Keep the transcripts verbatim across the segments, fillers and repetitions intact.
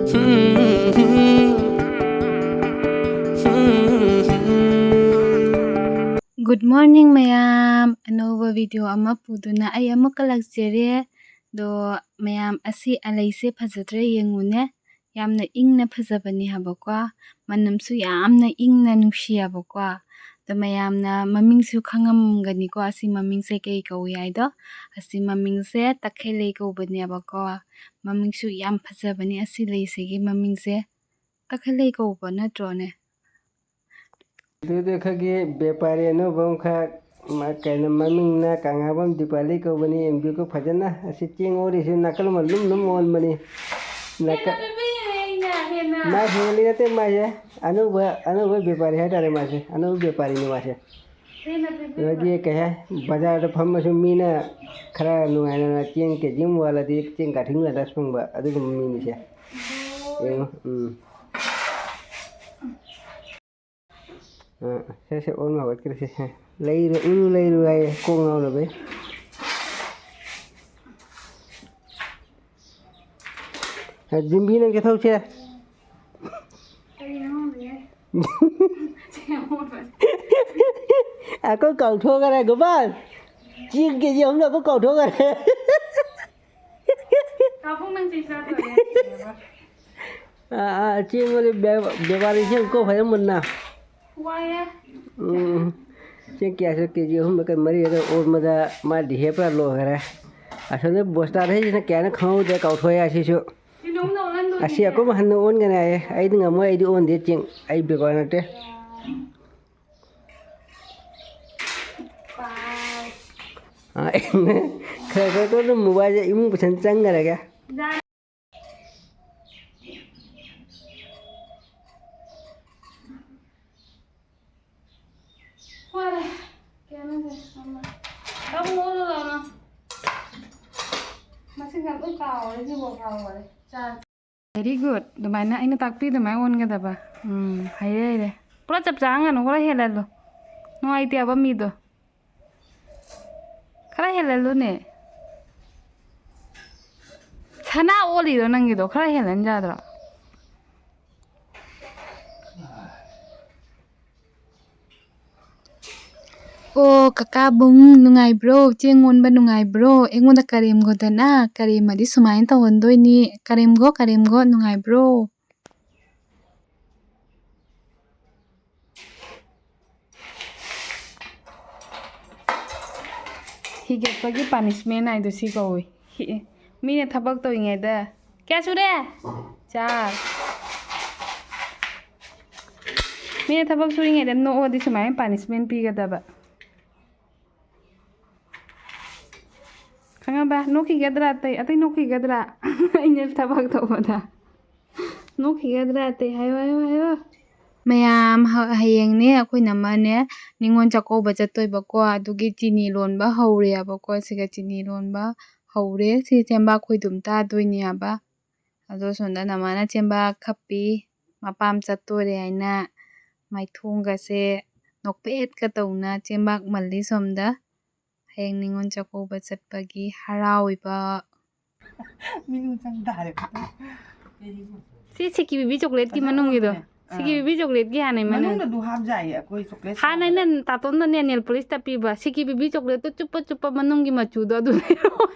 Good morning, ꯃꯌꯥꯝ꯫ ꯑꯅꯧꯕ video ꯑꯃ ꯄꯨꯗꯨꯅ ꯑꯩ ꯑꯃꯨꯛꯀ ꯂꯥꯛꯆꯔꯦ꯫ ꯑꯗꯣ ꯃꯌꯥꯝ, ꯑꯁꯤ ꯑꯂꯩꯁꯦ ꯐꯖꯗ꯭ꯔꯥ ꯌꯦꯡꯉꯨꯅꯦ꯫ ꯌꯥꯝꯅ ꯏꯪꯅ ꯐꯖꯕꯅꯤ ꯍꯥꯏꯕꯀꯣ꯫ ꯃꯅꯝꯁꯨ ꯌꯥꯝꯅ ꯏꯪꯅ ꯅꯨꯡꯁꯤ ꯍꯥꯏꯕꯀꯣ꯫ ꯑꯗꯣ ꯃꯌꯥꯝꯅ ꯃꯃꯤꯡꯁꯨ ꯈꯪꯉꯝꯒꯅꯤꯀꯣ, ꯑꯁꯤ ꯃꯃꯤꯡꯁꯦ ꯀꯩ ꯀꯧꯏ ꯍꯥꯏꯗꯣ꯫ ꯑꯁꯤ ꯃꯃꯤꯡꯁꯦ ꯇꯈꯦꯜꯂꯩ ꯀꯧꯕꯅꯦꯕꯀꯣ꯫ ꯃꯃꯤꯡꯁꯨ ꯌꯥꯝ ꯐꯖꯕꯅꯤ ꯑꯁꯤ ꯂꯩꯁꯤꯒꯤ ꯃꯃꯤꯡꯁꯦ꯫ ꯇꯈꯦꯜꯂꯩ ꯀꯧꯕ ꯅꯠꯇ꯭ꯔꯣꯅꯦ? ꯑꯗꯨꯗꯤ ꯑꯩꯈꯣꯏꯒꯤ ꯕꯦꯄꯥꯔꯤ ꯑꯅꯧꯕ ꯑꯃꯈꯛ, ꯃ-, ꯀꯩꯅꯣ, ꯃꯃꯤꯡꯅ ꯀꯪꯂꯥꯕꯝ ꯗꯤꯄꯥꯂꯤ ꯀꯧꯕꯅꯤ꯫ ꯌꯦꯡꯕꯤꯌꯨꯀꯣ ꯐꯖꯅ꯫ ꯑꯁꯤ ꯆꯦꯡ ꯑꯣꯜꯂꯤꯁꯤ ꯅꯥꯀꯜ ꯑꯃ ꯂꯨꯝ ꯂꯨꯝ ꯑꯣꯟꯕꯅꯤ꯫ ꯅꯥꯀꯜ-, ꯍꯦꯟꯅ ꯄꯤꯕꯤꯔꯦ ꯑꯩꯅ ꯍꯦꯟꯅ꯫ ꯃꯥ ꯍꯦꯜꯂꯤ ꯅꯠꯇꯦ, ꯃꯥꯁꯦ ꯑꯅꯧꯕ, ꯑꯅꯧꯕ ꯕꯦꯄꯥꯔꯤ ꯍꯥꯏꯇꯥꯔꯦ ꯃꯥꯁꯦ꯫ ꯑꯅꯧꯕ ꯕꯦꯄꯥꯔꯤꯅꯤ ꯃꯥꯁꯦ꯫ ꯍꯦꯟꯅ ꯄꯤꯕꯤꯔꯦ꯫ ꯑꯩꯈꯣꯏꯒꯤ ꯀꯩ ꯍꯥꯏ, ꯕꯖꯥꯔꯗ ꯐꯝꯃꯁꯨ ꯃꯤꯅ ꯈꯔ ꯅꯨꯡꯉꯥꯏꯅ ꯆꯦꯡ ꯀꯦ ꯖꯤ ꯑꯃ ꯋꯥꯜꯂꯗꯤ ꯆꯦꯡ ꯀꯥꯊꯤꯟ ꯉꯥꯛꯇ ꯐꯪꯕ ꯑꯗꯨꯒꯨꯝꯕ ꯃꯤꯅꯤꯁꯦ꯫ ꯌꯦꯡꯉꯣ, ꯎꯝ꯫ ꯑ, ꯁꯦ, ꯁꯦ, ꯑꯣꯟꯕ ꯍꯧꯒꯠꯈ꯭ꯔꯦ, ꯁꯦ, ꯁꯦ꯫ ꯂꯩꯔꯨ, ꯎꯔꯨ ꯂꯩꯔꯨ ꯍꯥꯏꯌꯦ, ꯀꯣꯛ ꯉꯥꯎꯅꯕꯩ꯫ ꯑ, ꯖꯤꯝꯕꯤ, ꯅꯪ ꯆꯠꯊꯣꯛꯁꯦ꯫ ꯀꯔꯤꯅꯣ ꯈꯪꯗꯦ꯫ ꯑꯩꯈꯣꯏ ꯀꯥꯎꯊꯣꯛꯈ꯭ꯔꯦ, ꯒꯣꯄꯥꯜ꯫ ꯆꯦꯡ ꯀꯦ ꯖꯤ ꯑꯍꯨꯝꯗꯣ ꯑꯩꯈꯣꯏ ꯀꯥꯎꯊꯣꯛꯈ꯭ꯔꯦ꯫ ꯄꯥꯕꯨꯡ, ꯅꯪ ꯆꯩ ꯆꯥꯗꯣꯔꯦ꯫ ꯑꯥ, ꯑꯥ, ꯆꯦꯡ ꯑꯣꯜꯂꯤ ꯕꯦ-, ꯕꯦꯄꯥꯔꯤꯁꯦ ꯑꯃꯨꯛ ꯀꯧ ꯐꯖꯅ ꯃꯨꯟꯅ꯫ ꯋꯥꯏꯌꯦ꯫ ꯎꯝ, ꯆꯦꯡ ꯀꯌꯥꯁꯨ ꯀꯦ ꯖꯤ ꯑꯍꯨꯝ ꯀꯩ ꯃꯔꯤ ꯑꯗꯨ ꯑꯣꯟꯕꯗ ꯃꯥꯗꯤ ꯍꯦꯞꯄ ꯂꯣꯏꯈꯔꯦ꯫ ꯑꯁꯣꯝꯗ ꯕꯣꯁꯇꯥꯗ ꯍꯩꯁꯤꯅ ꯀꯌꯥꯅꯣ ꯈꯪꯍꯧꯗ꯭ꯔꯦ, ꯀꯥꯎꯊꯣꯛꯑꯦ ꯑꯁꯤꯁꯨ꯫ ꯁꯤ ꯅꯣꯡꯃ ꯅꯣꯡꯃ ꯂꯟꯗꯣꯏꯅꯤꯅꯦ꯫ ꯑꯁꯤ ꯑꯀꯨꯝ ꯍꯟꯅ ꯑꯣꯟꯒꯅꯤ ꯍꯥꯏꯌꯦ꯫ ꯑꯩꯗꯤ ꯉꯝꯃꯣꯏ, ꯑꯩꯗꯤ ꯑꯣꯟꯗꯦ ꯆꯦꯡ꯫ ꯑꯩ ꯕꯦꯄꯥꯔ ꯅꯠꯇꯦ꯫ ꯄꯥꯏ꯫ ꯑꯥ, ꯈꯔ ꯈꯔ ꯈꯔ ꯑꯗꯨꯝ ꯃꯣꯕꯥꯏꯜꯁꯦ ꯏꯃꯨꯡ ꯄꯨꯁꯟ ꯆꯪꯈ꯭ꯔꯒꯦ꯫ ꯖꯥ-, ꯋꯥꯔꯦ꯫ ꯀꯩꯅꯣꯁꯦ, ꯑꯃ꯫ ꯇꯥꯃꯣ, ꯑꯣꯜꯂꯨ ꯂꯥꯎꯅ꯫ ꯃꯁꯤꯡꯒ ꯂꯣꯏ ꯀꯥꯎꯔꯦ, ꯁꯤꯐꯥꯎ ꯀꯥꯎꯔꯦ꯫ ꯆꯥ-, Very good. ꯑꯗꯨꯃꯥꯏꯅ ꯑꯩꯅ ꯇꯥꯛꯄꯤ ꯑꯗꯨꯃꯥꯏꯅ ꯑꯣꯟꯒꯗꯕ꯫ ꯎꯝ, ꯍꯩꯔꯦ, ꯍꯩꯔꯦ꯫ ꯄꯨꯔꯥ ꯆꯞ ꯆꯥꯍꯟꯒꯅꯨ, ꯈꯔ ꯍꯦꯜꯍꯜꯂꯨ꯫ ꯅꯨꯡꯉꯥꯏꯇꯦꯕ ꯃꯤꯗꯣ꯫ ꯈꯔ ꯍꯦꯜꯍꯜꯂꯨꯅꯦ꯫ ꯁꯅꯥ ꯑꯣꯜꯂꯤꯔꯣ ꯅꯪꯒꯤꯗꯣ? ꯈꯔ ꯍꯦꯜꯍꯟ ꯌꯥꯗ꯭ꯔꯣ? ꯑꯣ, ꯀꯀꯥ ꯕꯨꯡ, ꯅꯨꯡꯉꯥꯏꯕ꯭ꯔꯣ? ꯆꯦꯡ ꯑꯣꯟꯕ ꯅꯨꯡꯉꯥꯏꯕ꯭ꯔꯣ? ꯑꯩꯉꯣꯟꯗ ꯀꯔꯦꯝꯒꯣꯗꯅ, ꯀꯔꯦꯝꯃꯗꯤ ꯁꯨꯃꯥꯏꯅ ꯇꯧꯍꯟꯗꯣꯏꯅꯤ꯫ ꯀꯔꯦꯝꯒꯣ, ꯀꯔꯦꯝꯒꯣ, ꯅꯨꯡꯉꯥꯏꯕ꯭ꯔꯣ? ꯍꯤꯒꯠꯄꯒꯤ punishment ꯍꯥꯏꯗꯣ ꯁꯤ ꯀꯧꯏ꯫ ꯍꯤ-, ꯃꯤꯅ ꯊꯕꯛ ꯇꯧꯔꯤꯉꯩꯗ, ꯀꯌꯥ ꯁꯨꯔꯦ? ꯆꯥꯔ꯫ ꯃꯤꯅ ꯊꯕꯛ ꯁꯨꯔꯤꯉꯩꯗ ꯅꯣꯛꯑꯗꯤ ꯁꯨꯃꯥꯏꯅ punishment ꯄꯤꯒꯗꯕ꯫ ꯈꯪꯉꯕ? ꯅꯣꯛꯈꯤꯒꯗ꯭ꯔꯥ ꯑꯇꯩ? ꯑꯇꯩ ꯅꯣꯛꯈꯤꯒꯗ꯭ꯔꯥ? ꯑꯩꯅ ꯊꯕꯛ ꯇꯧꯕꯗ꯫ ꯅꯣꯛꯈꯤꯒꯗ꯭ꯔꯥ ꯑꯇꯩ? ꯍꯥꯏꯌꯣ, ꯍꯥꯏꯌꯣ, ꯍꯥꯏꯌꯣ꯫ ꯃꯌꯥꯝ, ꯍ-, ꯍꯌꯦꯡꯅꯦ ꯑꯩꯈꯣꯏ ꯅꯝꯃꯅꯦ ꯅꯤꯉꯣꯜ ꯆꯥꯛꯀꯧꯕ ꯆꯠꯇꯣꯏꯕꯀꯣ꯫ ꯑꯗꯨꯒꯤ ꯆꯤꯅꯤ ꯂꯣꯟꯕ ꯍꯧꯔꯦꯕꯀꯣ꯫ ꯁꯤꯒ ꯆꯤꯅꯤ ꯂꯣꯟꯕ ꯍꯧꯔꯦ꯫ ꯁꯤ ꯆꯦꯡꯕꯥꯛ ꯈꯣꯏꯗꯨꯝ ꯇꯥꯗꯣꯏꯅꯦꯕ꯫ ꯑꯗꯣ ꯁꯣꯝꯗ ꯅꯃꯥꯅ ꯆꯦꯡꯕꯥꯛ ꯈꯞꯄꯤ꯫ ꯃꯄꯥꯝ ꯆꯠꯇꯣꯔꯦ ꯍꯥꯏꯅ ꯃꯥꯏꯊꯣꯡꯒꯁꯦ ꯅꯣꯛꯐꯦꯠꯀ ꯇꯧꯅ ꯆꯦꯡꯕꯥꯛ ꯃꯜꯂꯤ ꯁꯣꯝꯗ꯫ ꯍꯌꯦꯡ ꯅꯤꯉꯣꯜ ꯆꯥꯛꯀꯧꯕ ꯆꯠꯄꯒꯤ ꯍꯔꯥꯎꯔꯤꯕ꯫ ꯃꯤꯅꯨ ꯆꯪ ꯇꯥꯔꯦ꯫ ꯁꯤ ꯁꯤꯀꯤ ꯕꯤꯕꯤ ꯆꯣꯀ꯭ꯂꯦꯠꯀꯤ ꯃꯅꯨꯡꯒꯤꯗꯣ꯫ ꯑꯥ꯫ ꯁꯤꯀꯤ ꯕꯤꯕꯤ ꯆꯣꯀ꯭ꯂꯦꯠꯀꯤ ꯍꯥꯟꯅꯩ ꯃꯅꯨꯡ꯫ ꯃꯅꯨꯡꯗ ꯙꯨꯞ ꯍꯥꯞ ꯌꯥꯏꯌꯦ ꯑꯩꯈꯣꯏ ꯆꯣꯀ꯭ꯂꯦꯠ ꯍꯥꯟꯅ ꯁꯥꯕꯗ꯫ ꯑꯩꯅ ꯇꯥꯇꯣꯟꯗꯅꯦ ꯅꯦꯜ ꯄꯣꯂꯤꯁ ꯇꯞꯄꯤꯕ꯫ ꯁꯤꯀꯤ ꯕꯤꯕꯤ ꯆꯣꯀ꯭ꯂꯦꯠꯇꯣ ꯆꯨꯞꯄ ꯆꯨꯞꯄ ꯃꯅꯨꯡꯒꯤ ꯃꯆꯨꯗꯣ ꯑꯗꯨ ꯂꯩꯔꯛꯑꯣ꯫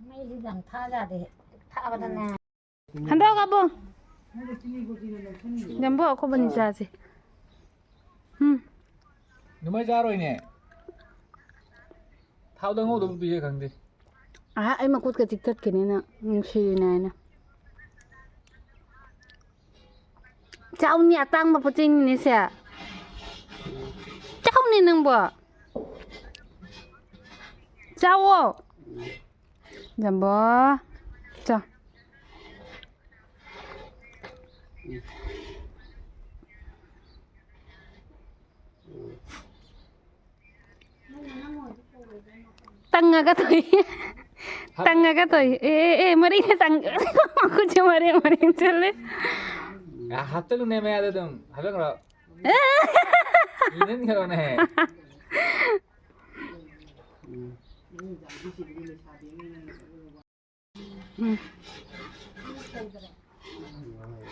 ꯃꯩꯁꯤ ꯌꯥꯝ ꯊꯥ ꯌꯥꯗꯦ꯫ ꯊꯥꯕꯗꯅꯦ꯫ ꯍꯟꯗꯣꯛ ꯑꯕꯨꯡ꯫ ꯖꯝꯕꯣ, ꯑꯩꯈꯣꯏꯕꯅꯤ ꯆꯥꯁꯦ꯫ ꯎꯝ꯫ ꯅꯨꯃꯩ ꯆꯥꯔꯣꯏꯅꯦ꯫ ꯊꯥꯎꯗ ꯉꯧꯗꯧꯕ ꯄꯤꯔꯦ ꯈꯪꯗꯦ꯫ ꯑꯍꯥ, ꯑꯩ ꯃꯈꯨꯠꯀ ꯆꯤꯛꯇꯠꯈꯤꯅꯤ ꯅꯪ, ꯅꯨꯡꯁꯤꯔꯤꯅꯦ ꯍꯥꯏꯅ꯫ ꯆꯥꯎꯅꯤ, ꯑꯇꯥꯡꯕ ꯄꯣꯠ ꯆꯩꯅꯤꯅꯦ ꯁꯦ꯫ ꯆꯥꯎꯅꯤ ꯅꯪꯕꯣ꯫ ꯆꯥꯎꯋꯣ꯫ ꯖꯝꯕꯣ꯫ ꯆꯥꯎ꯫ ꯇꯪꯉꯒ ꯊꯣꯛꯏ꯫ ꯇꯪꯉꯒ ꯊꯣꯛꯏ꯫ ꯑꯦ, ꯑꯦ, ꯑꯦ, ꯃꯔꯤꯅ ꯇꯪ-, ꯃꯈꯨꯠꯁꯦ ꯃꯔꯦꯡ ꯃꯔꯦꯡ ꯆꯠꯂꯦ꯫ ꯍꯥꯞꯆꯜꯂꯨꯅꯦ ꯃꯌꯥꯗ ꯑꯗꯨꯝ꯫ ꯍꯥꯞꯆꯟꯈ꯭ꯔꯣ꯫ ꯏꯅꯟꯈ꯭ꯔꯣꯅꯦ꯫ ꯎꯝ꯫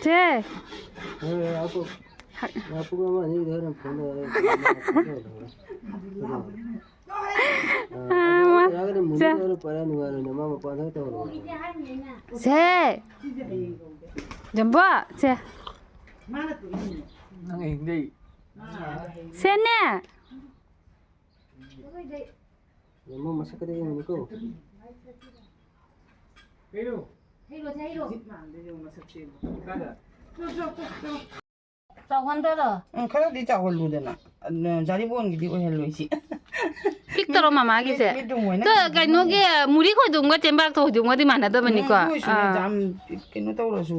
ꯆꯦ꯫ ꯍꯣꯏ, ꯍꯣꯏ, ꯉꯥꯏꯈꯣ꯫ ꯍꯥꯏ꯫ ꯉꯥꯏꯈꯣ, ꯄꯨꯡ ꯑꯃ ꯑꯅꯤꯗ ꯍꯣꯔꯦꯟ ꯐꯣꯟ ꯇꯧꯔꯒ꯫ ꯑꯥ, ꯑꯥ, ꯃꯥ꯫ ꯌꯥꯔꯒꯗꯤ ꯃꯨꯟꯕ ꯆꯦ꯫ ꯑꯣꯏꯅ ꯄꯥꯏꯔ ꯅꯨꯡꯉꯥꯏꯔꯣꯏꯅꯦ, ꯃꯥ ꯃꯄꯥꯟ ꯊꯣꯛ ꯇꯧꯍꯜꯂꯣ꯫ ꯁꯦ꯫ ꯖꯝꯕꯣ, ꯁꯦ꯫ ꯅꯪ ꯑꯍꯤꯡꯗꯩ꯫ ꯁꯦꯅꯦ꯫ ꯖꯝꯕꯣ ꯃꯁꯛꯀꯗꯤ ꯌꯦꯡꯉꯨꯅꯨꯀꯣ꯫ ꯆꯥꯎꯍꯟꯗꯔꯣ? ꯎꯝ, ꯈꯔꯗꯤ ꯆꯥꯎꯍꯜꯂꯨꯗꯅ꯫ ꯑꯗꯨꯅ ꯖꯥꯔꯤꯕꯣꯟꯒꯤꯗꯤ ꯑꯣꯏꯍꯜꯂꯣꯏꯁꯤ꯫ ꯄꯤꯛꯇꯔꯣ ꯃꯃꯥꯒꯤꯁꯦ? ꯃꯤꯠ, ꯃꯤꯠ ꯗꯨꯝ ꯑꯣꯏꯅ ꯑꯗꯣ ꯀꯩꯅꯣꯒꯤ ꯃꯨꯔꯤ ꯈꯣꯏꯗꯣꯝꯒ ꯆꯦꯝꯕꯥꯛ ꯊꯣꯏꯗꯣꯝꯒꯗꯤ ꯃꯥꯟꯅꯗꯕꯅꯤꯀꯣ꯫ ꯎꯝ, ꯑꯗꯨ ꯑꯣꯏꯁꯨꯅꯦ, ꯑꯥ꯫ ꯌꯥꯝ ꯀꯩꯅꯣ ꯇꯧꯔꯁꯨ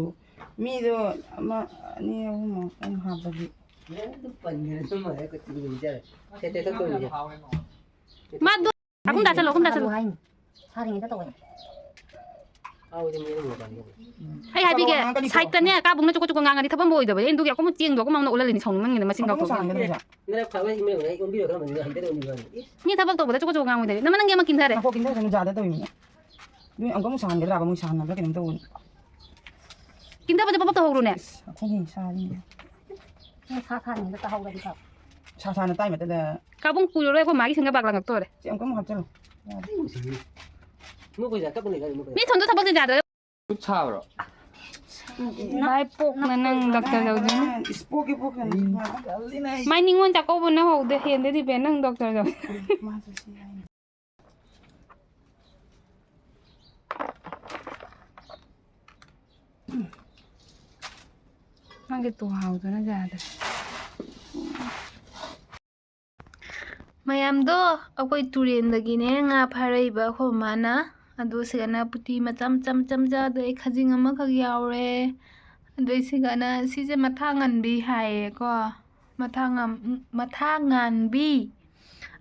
ꯃꯤꯗꯣ ꯑꯃ, ꯑꯅꯤ, ꯑꯍꯨꯝ ꯑꯗꯨꯝ ꯍꯥꯞꯄꯗꯤ꯫ ꯅꯪ ꯑꯗꯨꯝ ꯄꯟꯒꯅꯨ, ꯑꯗꯨꯝ ꯍꯥꯏꯔꯒ ꯇꯤꯡ ꯇꯤꯡ ꯆꯥꯔꯦ꯫ ꯁꯦ, ꯁꯦ, ꯊꯛꯇꯧꯔꯤꯁꯦ꯫ ꯃꯥꯗꯣ ꯑꯍꯨꯝ ꯇꯥꯁꯜꯂꯣ, ꯑꯍꯨꯝ ꯇꯥꯁꯜꯂꯣ꯫ ꯍꯥꯏꯅꯤ꯫ ꯁꯥꯔꯤꯉꯩꯗ ꯇꯧꯋꯦ꯫ ꯍꯥꯎꯗꯤ ꯃꯤ ꯑꯗꯨꯝ ꯃꯄꯥꯟꯗ꯫ ꯑꯩ ꯍꯥꯏꯕꯤꯒꯦ, ꯆꯠꯂꯣ, ꯉꯥꯡꯉꯛꯀꯅꯤꯀꯣ꯫ ꯁꯥꯏꯠꯇꯅꯦ ꯀꯥ ꯕꯨꯡꯅ ꯆꯨꯀꯣ ꯆꯨꯀꯣ ꯉꯥꯡꯉꯗꯤ ꯊꯕꯛ ꯑꯃ ꯑꯣꯏꯗꯕꯅꯦ꯫ ꯑꯩꯅ ꯑꯗꯨꯒꯤ ꯑꯩꯈꯣꯏ ꯆꯦꯡꯗꯣ ꯑꯩꯈꯣꯏ ꯃꯥꯡꯅ ꯑꯣꯜꯍꯜꯂꯤꯅꯤ, ꯁꯥꯎꯅꯤꯡꯃꯟꯒꯤꯗꯅ ꯃꯆꯤꯟ ꯑꯃꯨꯛ ꯀꯥꯊꯣꯛꯑꯦ꯫ ꯁꯥꯍꯟꯒꯗ꯭ꯔꯥ ꯁꯦ? ꯅꯪ ꯐꯕ ꯏꯃꯦꯜ ꯑꯩ ꯑꯣꯟꯕꯤꯔꯣ ꯈꯔ ꯃꯅꯤꯡꯗ ꯍꯟꯊꯔ ꯑꯣꯟꯕꯤꯔꯣ ꯍꯥꯏꯕꯅꯤ꯫ ꯏꯁ! ꯃꯤ ꯊꯕꯛ ꯇꯧꯕꯗ ꯆꯨꯀꯣ ꯆꯨꯀꯣ ꯉꯥꯡꯉꯣꯏꯗꯣꯏꯅꯤ꯫ ꯅꯃ ꯅꯪꯒꯤ ꯑꯃ ꯀꯤꯟꯊꯔꯦ꯫ ꯉꯥꯏꯈꯣ, ꯀꯤꯟꯊꯔꯁꯅꯨ, ꯖꯥꯗ ꯇꯧꯔꯤꯅꯤ꯫ ꯑꯗꯨ ꯑꯃꯨꯛꯀ ꯑꯃꯨꯛ ꯁꯥꯍꯟꯒꯗ꯭ꯔꯥꯕ? ꯃꯣꯏ ꯁꯥꯍꯟꯅꯕ꯭ꯔꯥ ꯀꯩꯅꯣꯝ ꯇꯧꯕꯅꯤ꯫ ꯀꯤꯟꯊꯕꯗ ꯄꯞ ꯄꯞ ꯇꯧꯍꯧꯔꯣꯅꯦ꯫ ꯏꯁ, ꯑꯩꯈꯣꯏꯒꯤ ꯁꯥꯔꯤꯅꯦ꯫ ꯅꯪ ꯁꯥ ꯁꯥꯔꯤꯉꯩꯗ ꯇꯥꯍꯧꯔꯗꯤ ꯐꯕ꯫ ꯁꯥ ꯁꯥꯅ ꯇꯥꯏ ꯃꯇꯗ꯫ ꯀꯥꯕꯨꯡ ꯀꯨꯏꯔꯔꯣꯏ, ꯑꯩꯈꯣꯏ ꯃꯥꯒꯤ ꯁꯤꯡꯒ ꯕꯥꯛ ꯂꯪꯉꯛꯇꯣꯔꯦ꯫ ꯁꯤ ꯑꯃꯨꯛꯇꯪ ꯍꯥꯞꯆꯜꯂꯨ꯫ ꯌꯥꯗꯦ꯫ ꯅꯣꯛꯄꯩ ꯖꯥꯠ ꯀꯞꯄ ꯂꯩ ꯀꯥꯏꯗ ꯅꯣꯛꯄꯩ ꯖꯥꯠ? ꯃꯤ ꯁꯣꯝꯗ ꯊꯕꯛꯁꯦ ꯌꯥꯗ꯭ꯔꯦ꯫ ꯈꯨꯠ ꯁꯥꯕ꯭ꯔꯣ? ꯃꯥꯏ ꯄꯣꯛꯅ ꯅꯪ ꯗꯣꯛꯇꯔ ꯌꯧꯗ꯭ꯔꯤꯉꯩ꯫ ꯏꯁ, ꯄꯣꯛꯀꯦ, ꯄꯣꯛꯀꯦ꯫ ꯃꯥ ꯇꯜꯂꯤꯅꯦ ꯑꯩ꯫ ꯃꯥꯏ ꯅꯤꯉꯣꯜ ꯆꯥꯛꯀꯧꯕ ꯅꯪ ꯍꯧꯗꯦ, ꯍꯦꯟꯗꯗꯤ ꯕꯦ ꯅꯪ ꯗꯣꯛꯇꯔ ꯌꯧ-꯫ ꯃꯥꯁꯨ ꯁꯤ ꯍꯥꯏꯅꯤ꯫ ꯅꯪꯒꯤ ꯇꯨꯍꯥꯎꯗꯨꯅ ꯌꯥꯗ꯭ꯔꯦ꯫ ꯃꯌꯥꯝꯗꯣ, ꯑꯩꯈꯣꯏ ꯇꯨꯔꯦꯟꯗꯒꯤꯅꯦ ꯉꯥ ꯐꯥꯔꯛꯏꯕ ꯑꯩꯈꯣꯏ ꯃꯃꯥꯅ꯫ ꯑꯗꯣ ꯁꯤꯗꯅ ꯄꯨꯇꯤ ꯃꯆꯥ ꯃꯆꯥ ꯃꯆꯥ ꯃꯆꯥ, ꯑꯗꯩ ꯈꯖꯤꯡ ꯑꯃꯈꯛ ꯌꯥꯎꯔꯦ꯫ ꯑꯗꯩ ꯁꯤꯒꯅ, ꯁꯤꯁꯦ ꯃꯊꯥ ꯉꯥꯟꯕꯤ ꯍꯥꯏꯌꯦꯀꯣ꯫ ꯃꯊꯥ ꯉꯥꯟ-, ꯃꯊꯥ ꯉꯥꯟꯕꯤ꯫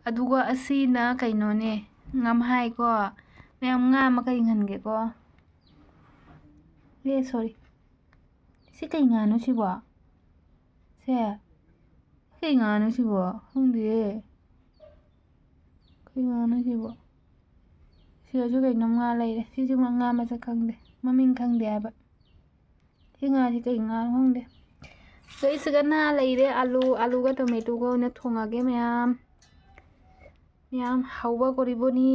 ꯑꯗꯨꯒ ꯑꯁꯤꯅ ꯀꯩꯅꯣꯅꯦ, ꯉꯝꯍꯥꯏꯀꯣ꯫ ꯃꯌꯥꯝ ꯉꯥ ꯑꯃ ꯀꯩ ꯉꯟꯒꯦꯀꯣ꯫ ꯑꯦ, sorry꯫ ꯁꯤ ꯀꯩ ꯉꯥꯅꯣ ꯁꯤꯕꯣ? ꯁꯦ꯫ ꯀꯩ ꯉꯥꯅꯣ ꯁꯤꯕꯣ? ꯈꯪꯗꯦꯌꯦ꯫ ꯀꯩ ꯉꯥꯅꯣ ꯁꯤꯕꯣ? ꯁꯤꯗꯁꯨ ꯀꯩꯅꯣꯝ ꯉꯥ ꯂꯩꯔꯦ꯫ ꯁꯤꯁꯨ ꯉꯥ ꯃꯁꯛ ꯈꯪꯗꯦ, ꯃꯃꯤꯡ ꯈꯪꯗꯦ ꯍꯥꯏꯕ꯫ ꯁꯤ ꯉꯥꯁꯤ ꯀꯩ ꯉꯥꯅꯣ ꯈꯪꯗꯦ꯫ ꯁꯤꯗꯩꯁꯤꯗ ꯉꯥ ꯂꯩꯔꯦ꯫ ꯑꯂꯨ, ꯑꯂꯨꯒ ꯇꯣꯃꯦꯇꯣꯒ ꯑꯣꯏꯅ ꯊꯣꯡꯉꯒꯦ ꯃꯌꯥꯝ꯫ ꯃꯌꯥꯝ ꯍꯥꯎꯕ ꯀꯣꯔꯤꯕꯣꯅꯤ꯫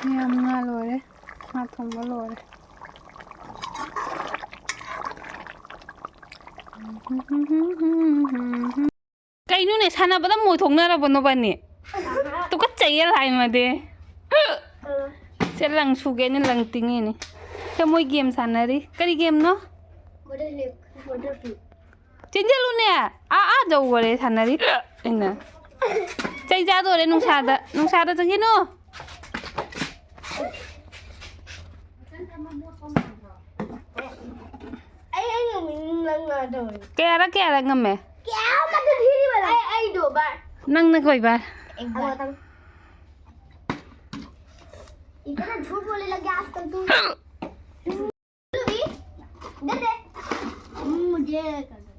ꯃꯌꯥꯝ ꯉꯥ ꯂꯣꯏꯔꯦ꯫ ꯉꯥ ꯊꯣꯡꯕ ꯂꯣꯏꯔꯦ꯫ ꯀꯩꯅꯣꯅꯦ, ꯁꯥꯟꯅꯕꯗ ꯃꯣꯏ ꯊꯣꯛꯅꯔꯕꯣ ꯅꯕꯥꯅꯤ? ꯇꯨꯀꯠꯆꯩꯌꯦ ꯂꯥꯏꯃꯗꯤ꯫ ꯁꯦ ꯂꯪ ꯁꯨꯒꯦꯅ ꯂꯪ ꯇꯤꯡꯉꯤꯅꯤ꯫ ꯁꯦ ꯃꯣꯏ ꯒꯦꯝ ꯁꯥꯟꯅꯔꯤ꯫ ꯀꯔꯤ ꯒꯦꯝꯅꯣ? ꯆꯦꯟꯖꯜꯂꯨꯅꯦ꯫ ꯑꯥ, ꯑꯥ ꯌꯧꯈꯔꯦ ꯁꯥꯟꯅꯔꯤ꯫ ꯑꯩꯅ ꯆꯩ ꯆꯥꯗꯣꯔꯦ ꯅꯨꯡꯁꯥꯗ꯫ ꯅꯨꯡꯁꯥꯗ ꯆꯪꯁꯤꯟꯅꯨ꯫ ꯑꯩ, ꯑꯩ ꯉꯝꯃꯤ, ꯅꯪ ꯉꯥꯗꯧꯔꯦ꯫ ꯀꯌꯥꯔꯛ, ꯀꯌꯥꯔꯛ ꯉꯝꯃꯦ? ꯀꯌꯥ ꯑꯃꯇ ꯊꯤꯔꯤꯕ ꯅꯪ? ꯑꯩ, ꯑꯩꯗꯣ ꯚꯥꯏ꯫ ꯅꯪꯅ ꯀꯣꯏꯕ? ꯑꯃꯇꯪ꯫ इतना झूठ बोलने लग गया आजकल तू। तू भी। दे दे। मुझे कर दो।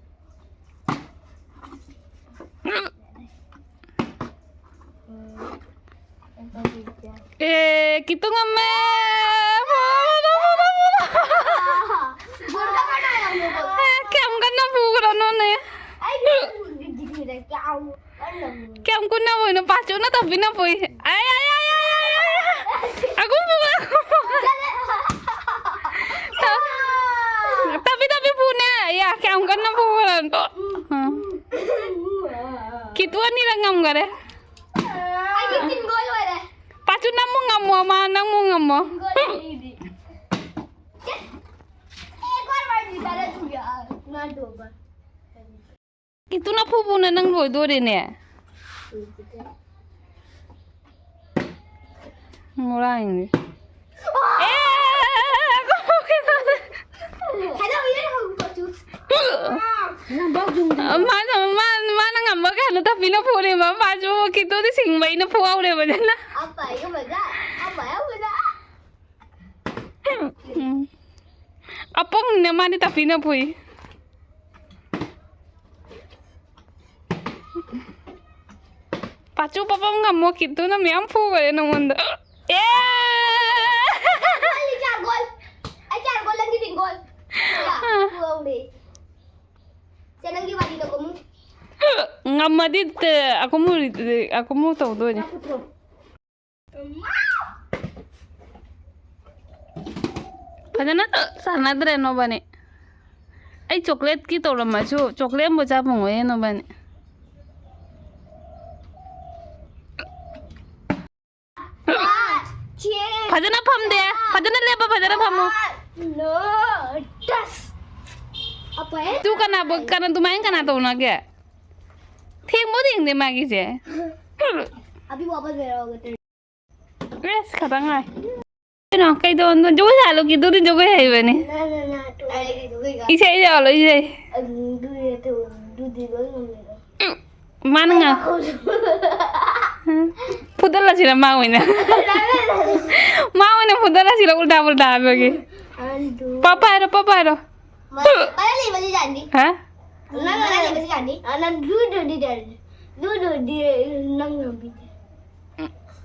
ꯑꯦ, ꯀꯤꯇꯨ ꯉꯝꯃꯦ! ꯐꯨꯔꯣ, ꯐꯨꯔꯣ, ꯐꯨꯔꯣ, ꯐꯨꯔꯣ! ꯒꯣꯜ ꯀꯃꯥꯏꯅ ꯇꯧꯔꯤꯅꯣ? ꯑꯦ, ꯀꯌꯥꯝ ꯀꯟꯅ ꯐꯨꯈ꯭ꯔꯅꯣꯅꯦ? ꯑꯩꯗꯤ ꯀꯌꯥꯝ ꯀꯟꯅ ꯐꯨꯏ? ꯑꯩ, ꯑꯩ, ꯑꯩ, ꯑꯩ, ꯑꯩ꯫ ꯑꯒꯨꯝ ꯐꯨ, ꯑꯒꯨꯝ ꯐꯨ꯫ ꯇꯞꯄꯤ ꯇꯞꯄꯤ ꯐꯨꯅꯦ꯫ ꯑꯌꯥ, ꯀꯌꯥꯝ ꯀꯟꯅ ꯐꯨꯈ꯭ꯔꯅꯣ? ꯑ꯫ ꯀꯤꯇꯨ ꯑꯅꯤꯔꯛ ꯉꯝꯈꯔꯦ꯫ ꯑꯩꯒꯤ ꯇꯤꯝ ꯒꯣꯜ ꯑꯣꯏꯔꯦ꯫ ꯄꯥꯆꯨ, ꯅꯪꯃꯨꯛ ꯉꯝꯃꯣ, ꯃꯥ ꯅꯪꯃꯨꯛ ꯉꯝꯃꯣ꯫ ꯇꯤꯝ ꯒꯣꯜ ꯑꯣꯏꯔꯦ ꯑꯩꯒꯤꯗꯤ꯫ ꯑꯦ, ꯒꯣꯜ ꯑꯣꯏꯔꯗꯤ ꯇꯔꯦꯠ ꯁꯨꯕ ꯌꯥ-, ꯉꯥꯗꯧꯕ꯫ ꯀꯤꯇꯨ ꯅꯐꯨ ꯐꯨꯅ ꯅꯪ ꯂꯣꯏꯗꯣꯔꯦꯅꯦ꯫ ꯃꯣꯔꯥꯡꯁꯦ꯫ ꯑꯦ! ꯅꯪ ꯕꯥꯎ ꯌꯨꯡꯗ꯭ꯔꯤꯕꯣ? ꯃꯥꯅ, ꯃꯥ-, ꯃꯥꯅ ꯉꯝꯕ ꯀꯥꯟꯗ ꯇꯥꯄꯤꯅ ꯐꯨꯔꯦꯕ꯫ ꯃꯥꯁꯨ ꯀꯤꯇꯨꯗꯤ ꯁꯤꯡꯕ, ꯑꯩꯅ ꯐꯨꯍꯧꯔꯦꯕ ꯐꯖꯅ꯫ ꯎꯝ꯫ ꯑꯄꯪꯅ ꯃꯥꯗꯤ ꯇꯥꯐꯤꯅ ꯐꯨꯏ꯫ ꯄꯥꯆꯨ ꯄꯥꯄꯝ ꯉꯝꯃꯣ, ꯀꯤꯠꯇꯨꯅ ꯃꯌꯥꯝ ꯐꯨꯈꯔꯦ ꯅꯉꯣꯟꯗ꯫ ꯑꯦ! ꯑꯩ ꯆꯥꯔ ꯒꯣꯜ꯫ ꯑꯩ ꯆꯥꯔ ꯒꯣꯜ, ꯅꯪꯒꯤ ꯇꯤꯝ ꯒꯣꯜ꯫ ꯌꯥ, ꯐꯨꯍꯧꯔꯦ꯫ ꯁꯦ, ꯅꯪꯒꯤ ꯋꯥꯔꯤꯗꯣ ꯀꯨꯝꯃꯨ꯫ ꯉꯝꯃꯗꯤ ꯇ-, ꯑꯀꯨꯝꯃꯨ ꯔꯤ-, ꯑꯀꯨꯝꯃꯨ ꯇꯧꯗꯣꯏꯅꯦ꯫ ꯐꯖꯅ ꯁꯥꯟꯅꯗ꯭ꯔꯦ ꯅꯣꯕꯥꯅꯤ꯫ ꯑꯩ ꯆꯣꯀ꯭ꯂꯦꯠꯀꯤ ꯇꯧꯔꯝꯃꯁꯨ ꯆꯣꯀ꯭ꯂꯦꯠ ꯑꯃꯕꯨ ꯆꯥ ꯐꯪꯉꯣꯏꯌꯦ ꯅꯣꯕꯥꯅꯤ꯫ ꯐꯖꯅ ꯐꯝꯗꯦ꯫ ꯐꯖꯅ ꯂꯦꯞꯄ ꯐꯖꯅ ꯐꯝꯃꯣ꯫ ꯇꯨ ꯀꯅꯥꯕꯨ, ꯀꯅꯥ, ꯑꯗꯨꯃꯥꯏꯅ ꯀꯅꯥ ꯇꯧꯅꯒꯦ? ꯊꯦꯡꯕꯨ ꯊꯦꯡꯗꯦ ꯃꯥꯒꯤꯁꯦ꯫ ꯑꯦꯁ, ꯈꯇꯪ ꯉꯥꯏ꯫ ꯀꯩꯅꯣ, ꯀꯩꯗꯧꯅꯣ? ꯖꯒꯣꯏ ꯁꯥꯍꯜꯂꯨ, ꯀꯤꯗꯨꯗꯤ ꯖꯒꯣꯏ ꯍꯩꯕꯅꯤ꯫ ꯏꯁꯩ ꯁꯛꯍꯜꯂꯣ, ꯏꯁꯩ꯫ ꯃꯥꯅ ꯉꯥ-, ꯐꯨꯗꯠꯂꯁꯤꯔ ꯃꯥ ꯑꯣꯏꯅ? ꯃꯥ ꯑꯣꯏꯅ ꯐꯨꯗꯠꯂꯁꯤꯔ, ꯎꯜꯇꯥ ꯄꯨꯜꯇꯥ ꯍꯥꯏꯕꯒꯤ? ꯄꯞ ꯍꯥꯏꯔꯣ, ꯄꯞ ꯍꯥꯏꯔꯣ꯫ ꯍꯥ?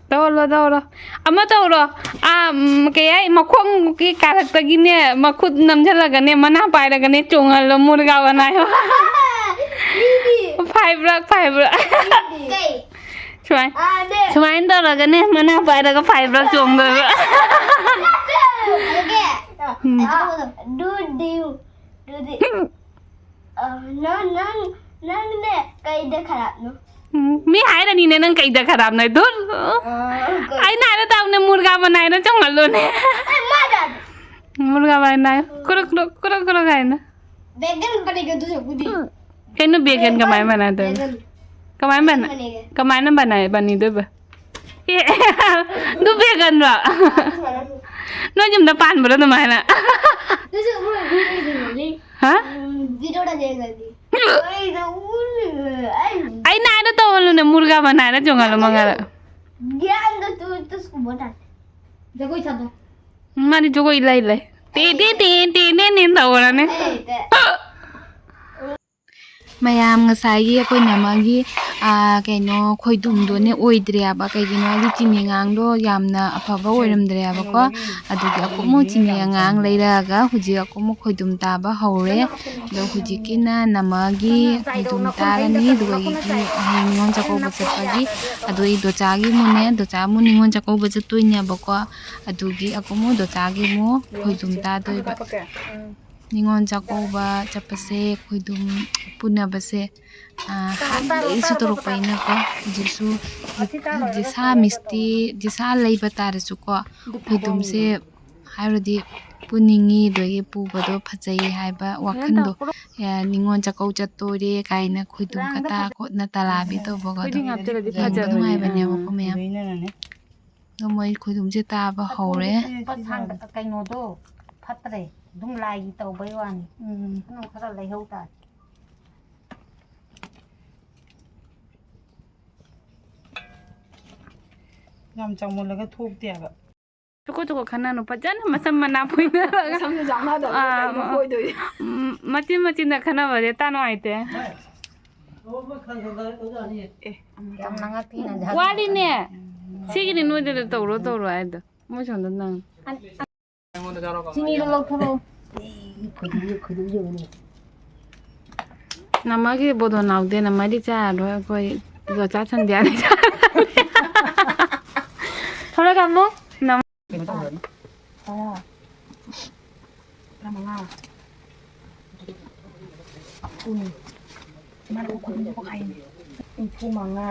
ꯇꯧꯍꯜꯂꯣ, ꯇꯧꯍꯜꯂꯣ꯫ ꯑꯃ ꯇꯧꯔꯣ꯫ ꯑꯥ, ꯎꯝ, ꯀꯩ ꯍꯥꯏ, ꯃꯈꯣꯡꯒꯤ ꯀꯥꯔꯛꯇꯒꯤꯅꯦ, ꯃꯈꯨꯠ ꯅꯝꯁꯤꯜꯂꯒꯅꯦ, ꯃꯅꯥ ꯄꯥꯏꯔꯒꯅꯦ, ꯆꯣꯡꯍꯜꯂꯣ, ꯃꯨꯔꯒꯥ ꯕꯅꯥꯏꯌꯣ꯫ ꯐꯥꯏꯕ꯭ꯔꯛ, ꯐꯥꯏꯕ꯭ꯔꯛ꯫ ꯁꯨꯃꯥꯏ-, ꯁꯨꯃꯥꯏꯅ ꯇꯧꯔꯒꯅꯦ, ꯃꯅꯥ ꯄꯥꯏꯔꯒ ꯐꯥꯏꯕ꯭ꯔꯛ ꯆꯣꯡꯗꯣꯏꯕ꯫ ꯎꯝ꯫ ꯑ, ꯅꯪ, ꯅꯪ, ꯅꯪꯅꯦ ꯀꯩꯗ ꯈꯔꯥꯞꯅꯣ? ꯎꯝ, ꯃꯤ ꯍꯥꯏꯔꯅꯤꯅꯦ ꯅꯪ ꯀꯩꯗ ꯈꯔꯥꯞꯅꯣ꯫ ꯙꯨꯔ꯫ ꯑ, ꯀꯩ-, ꯑꯩꯅ ꯍꯥꯏꯔ ꯇꯥꯕꯅꯦ, ꯃꯨꯔꯒꯥ ꯕꯅꯥꯏꯅ ꯆꯣꯡꯍꯜꯂꯣꯅꯦ꯫ ꯑꯦ, ꯃꯥ ꯌꯥꯗꯦ꯫ ꯃꯨꯔꯒꯥ ꯕꯅꯥꯏ꯫ ꯀꯨꯔꯨꯛ, ꯀꯨꯔꯨꯛ, ꯀꯨꯔꯨꯛ, ꯀꯨꯔꯨꯛ ꯍꯥꯏꯅ꯫ ꯕꯦꯒꯟ ꯕꯅꯦꯒ ꯑꯗꯨ ꯁꯔꯨꯛꯄꯨꯗꯤ꯫ ꯀꯩꯅꯣ ꯕꯦꯒꯟ ꯀꯃꯥꯏꯅ ꯕꯅꯥꯗꯣꯏꯅꯣ? ꯕꯦꯒꯟ꯫ ꯀꯃꯥꯏꯅ ꯕꯅꯥ-, ꯕꯦꯒꯟ ꯕꯅꯦꯒ꯫ ꯀꯃꯥꯏꯅ ꯕꯅꯥꯏ-, ꯕꯅꯤꯗꯣꯏꯕ? ꯑꯦ, ꯑꯗꯨ ꯕꯦꯒꯟꯔꯣ? ꯅꯣꯏ ꯌꯨꯝꯗ ꯄꯥꯟꯕ꯭ꯔꯣ ꯑꯗꯨꯃꯥꯏꯅ? ꯑꯗꯨꯁꯨ ꯃꯣꯏ ꯃꯤꯁꯤꯡꯅꯗꯤ꯫ ꯍꯥ? ꯎꯝ, ꯚꯤꯗꯤꯑꯣꯗ ꯌꯦꯡꯉꯗꯤ꯫ ꯑꯩꯗꯣ ꯎꯔꯤꯕ, ꯑꯩ ꯑꯩꯅ ꯍꯥꯏꯅ ꯇꯧꯍꯜꯂꯨꯅꯦ, ꯃꯨꯔꯒꯥ ꯕꯅꯥꯏꯅ ꯆꯣꯡꯍꯜꯂꯨ ꯃꯉꯥꯜꯗ꯫ ꯒ꯭ꯌꯥꯟꯗꯣ ꯇꯨ, ꯇꯨ ꯁꯨꯕ ꯇꯥꯔꯦ꯫ ꯖꯒꯣꯏ ꯁꯥꯗꯣ꯫ ꯃꯥꯗꯤ ꯖꯒꯣꯏ ꯏꯂꯥꯏ ꯂꯥꯏ꯫ ꯇꯦ ꯇꯦ ꯇꯦ ꯇꯦ ꯇꯦ ꯇꯦ ꯇꯧꯔꯅꯤ꯫ ꯃꯌꯥꯝ, ꯉꯁꯥꯏꯒꯤ ꯑꯩꯈꯣꯏ ꯅꯃꯒꯤ, ꯑꯥ, ꯀꯩꯅꯣ, ꯈꯣꯏꯗꯨꯝꯗꯣꯅꯦ ꯑꯣꯏꯗ꯭ꯔꯦꯕ꯫ ꯀꯩꯒꯤꯅꯣ ꯍꯥꯏꯗꯤ ꯆꯤꯅꯤ ꯑꯉꯥꯡꯗꯣ ꯌꯥꯝꯅ ꯑꯐꯕ ꯑꯣꯏꯔꯝꯗ꯭ꯔꯦꯕꯀꯣ꯫ ꯑꯗꯨꯒꯤ ꯑꯀꯨꯞꯃꯨ ꯆꯤꯅꯤ ꯑꯉꯥꯡ ꯂꯩꯔꯛꯑꯒ ꯍꯧꯖꯤꯛ ꯑꯀꯨꯞꯃꯨ ꯈꯣꯏꯗꯨꯝ ꯇꯥꯕ ꯍꯧꯔꯦ꯫ ꯑꯗꯣ ꯍꯧꯖꯤꯛꯀꯤꯅ ꯅꯃꯒꯤ ꯈꯣꯏꯗꯨꯝ ꯇꯥꯔꯅꯤ, ꯑꯗꯨꯒ ꯑꯩꯒꯤ ꯍꯌꯦꯡ ꯅꯤꯉꯣꯜ ꯆꯥꯛꯀꯧꯕ ꯆꯠꯄꯒꯤ꯫ ꯑꯗꯣ ꯑꯩ ꯗꯣꯆꯥꯒꯤ ꯑꯃꯨꯛꯅꯦ, ꯗꯣꯆꯥ ꯑꯃꯨꯛ ꯅꯤꯉꯣꯜ ꯆꯥꯛꯀꯧꯕ ꯆꯠꯇꯣꯏꯅꯦꯕꯀꯣ꯫ ꯑꯗꯨꯒꯤ ꯑꯀꯨꯞꯃꯨ ꯗꯣꯆꯥꯒꯤ ꯑꯃꯨꯛ ꯈꯣꯏꯗꯨꯝ ꯇꯥꯗꯣꯏꯕ꯫ ꯅꯤꯉꯣꯜ ꯆꯥꯛꯀꯧꯕ ꯆꯠꯄꯁꯦ, ꯈꯣꯏꯗꯨꯝ ꯄꯨꯅꯕꯁꯦ, ꯑꯥ, ꯍꯥꯟꯅꯗꯒꯤꯁꯨ ꯇꯧꯔꯛꯄꯅꯤꯅꯀꯣ꯫ ꯍꯧꯖꯤꯛꯁꯨ ꯖꯤꯁꯥ ꯃꯤꯁꯇꯤ, ꯖꯤꯁꯥ ꯂꯩꯕ ꯇꯥꯔꯁꯨꯀꯣ, ꯈꯣꯏꯗꯨꯝꯁꯦ ꯍꯥꯏꯔꯨꯔꯗꯤ ꯄꯨꯅꯤꯡꯉꯤ, ꯑꯗꯒꯤ ꯄꯨꯕꯗꯣ ꯐꯖꯩ ꯍꯥꯏꯕ ꯋꯥꯈꯜꯗꯣ, ꯑꯦ, ꯅꯤꯉꯣꯜ ꯆꯥꯛꯀꯧ ꯆꯠꯇꯣꯔꯦ ꯀꯥꯏꯅ ꯈꯣꯏꯗꯨꯝ ꯀꯇꯥ ꯈꯣꯠꯅ ꯇꯂꯥꯕꯤ ꯇꯧꯕꯒꯗꯣ ꯌꯦꯡꯕ ꯅꯨꯡꯉꯥꯏꯕꯅꯦꯕꯀꯣ ꯃꯌꯥꯝ꯫ ꯑꯗꯣ ꯃꯣꯏ ꯈꯣꯏꯗꯨꯝꯁꯦ ꯇꯥꯕ ꯍꯧꯔꯦ꯫ ꯀꯩꯅꯣꯗꯣ ꯐꯠꯇ꯭ꯔꯦ, ꯑꯗꯨꯝ ꯂꯥꯏꯒꯤ ꯇꯧꯕꯩ ꯋꯥꯅꯤ꯫ ꯎꯝ꯫ ꯑꯗꯨꯝ ꯈꯔ ꯂꯩꯍꯧ ꯇꯥꯔꯦ꯫ ꯌꯥꯝ ꯆꯥꯎꯃꯜꯂꯒ ꯊꯣꯛꯇꯦꯕ꯫ ꯆꯨꯀꯣ ꯆꯨꯀꯣ ꯈꯟꯅꯅꯨ, ꯐꯖꯅ ꯃꯁꯝ ꯃꯅꯥ ꯐꯣꯏꯅꯔꯒ꯫ ꯃꯁꯝꯁꯨ ꯆꯥꯟꯅꯗꯕꯗꯣ ꯑꯥ, ꯀꯩꯅꯣ ꯐꯣꯏꯗꯣꯏꯁꯦ? ꯎꯝ, ꯃꯆꯤꯟ ꯃꯆꯤꯟꯗ ꯈꯟꯅꯕꯁꯦ ꯇꯥ ꯅꯨꯡꯉꯥꯏꯇꯦ꯫ ꯑꯦ, ꯑꯃꯨꯛ ꯌꯥꯝ ꯉꯥꯡꯉꯛꯇꯦꯅ ꯋꯥꯠꯂꯤꯅꯦ꯫ ꯁꯤꯒꯤꯅꯤ ꯅꯣꯏꯗ ꯇꯧꯔꯣ ꯇꯧꯔꯣ ꯍꯥꯏꯗꯣ꯫ ꯃꯣꯏ ꯁꯣꯝꯗ ꯅꯪ꯫ ꯆꯤꯅꯤꯗꯣ ꯂꯧꯊꯣꯔꯛꯑꯣ꯫ ꯅꯃꯥꯒꯤ ꯕꯣꯗꯣꯟ ꯅꯥꯎꯗꯦ, ꯅꯃꯥꯗꯤ ꯆꯥꯔꯔꯣꯏ, ꯑꯩꯈꯣꯏ ꯆꯥꯁꯟꯗꯦ ꯌꯥꯅꯤ꯫ ꯊꯣꯔꯛꯑꯝꯃꯣ꯫ ꯅꯃꯥ ꯀꯩꯅꯣ ꯇꯧꯔꯅꯤ꯫ ꯇꯔꯥ꯫ ꯇꯔꯥꯃꯉꯥ꯫ ꯀꯨꯟ꯫ ꯃꯥꯅ ꯀꯨꯟ ꯃꯈꯥꯏꯅꯦ꯫ ꯅꯤꯐꯨ ꯃꯉꯥ꯫